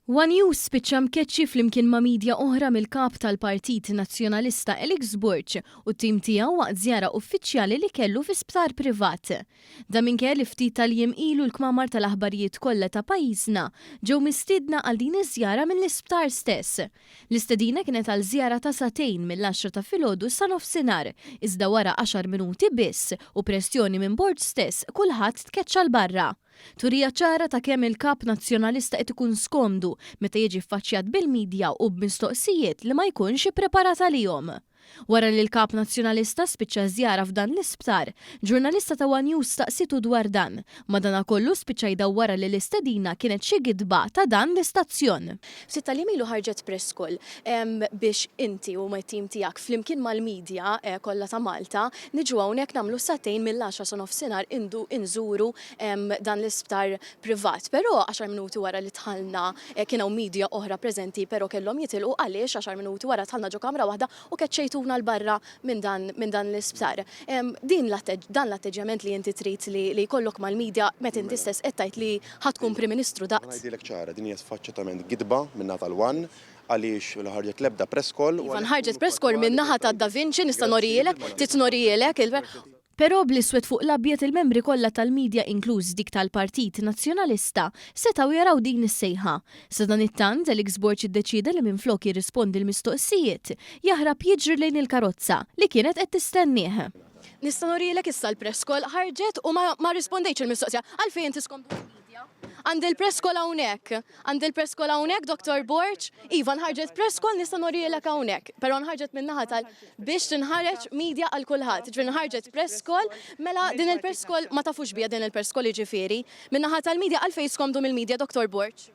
One News spiċċa mkeċċi flimkien ma' media oħra mill-Kap tal-Partit Nazzjonalista Alex Borg u t-tim tiegħu waqt żjara uffiċjali li kellu fi sptar privat. Dan minkejja li ftit tal-jiem ilu l-kmamar tal-aħbarijiet kollha ta' pajjiżna ġew mistiedna għal din iż-żjara mill-isptar stess. L-istedina kienet għal żjara ta' sagħtejn mill-għaxra ta' filgħodu sa nofsinhar, iżda wara għaxar minuti biss u pressjoni minn Borg stess kulħadd tkeċċa 'l barra. Turija ċara ta' kemm il-Kap Nazzjonalista qed ikun skomdu meta jiġi ffaċċjat bil-media u b'mistoqsijiet li ma jkunx ippreparat għalihom. Wara li l-Kap Nazzjonalista spiċċa ż-żjara f'dan l-isptar, ġurnalista ta' one News staqsietu dwar dan. Madanakollu spiċċa jdawwarha li l-istedina kienet xi gidba ta' dan l-istazzjon. Ftit tal-jiem ilu ħarġet press call biex inti u t-tim tiegħek flimkien mal-media kollha ta' Malta niġu hawnhekk nagħmlu sagħtejn mill-għaxra sa nofsinhar indu inżuru dan l-isptar privat. Però għaxar minuti wara li dħalna kien hawn media oħra preżenti però kellhom jitilqu għaliex għaxar minuti wara dħalna ġo kamra waħda u keċċejtuna 'l barra minn dan minn dan l-isptar. Din dan l-atteġġjament li inti trid li li jkollok mal-media meta inti stess qed tgħid li ħa tkun Prim Ministru daqt. Ħa ngħidilek ċara, din hija sfaċċatament gidba min-naħa tal-One għaliex la ħarġet l-ebda press call u Iva nħarġet press call min-naħa ta' Da Vinci nista' norihielek, trid norihielek il. Però bl-iswed fuq l-abjad il-membri kollha tal-media inkluż dik tal-Partit Nazzjonalista setgħu jaraw din is-sejħa. Sadanittant, Alex Borg iddeċieda li minflok jirrispondi l-mistoqsijiet, jaħrab jiġri lejn il-karozza li kienet qed tistennieh. Nista' nurielek issa l-press call ħarġet u ma ma rrispondejtx il-mistoqsija. Għalfejn inti skomdu mal-media? Għandi l-press call hawnhekk. Għandi l-press call hawnhekk, Dottor Borg. Iva, nħarġet press call nista' nurielek hawnhekk. Però nħarġet min-naħa tal biex tinħareġ media għal kulħadd. Jiġifieri nħarġet press call, mela din il-press call ma tafux biha din il-press call jiġifieri. Min-naħa tal-media għalfejn skomdu mill-media, Dottor Borg?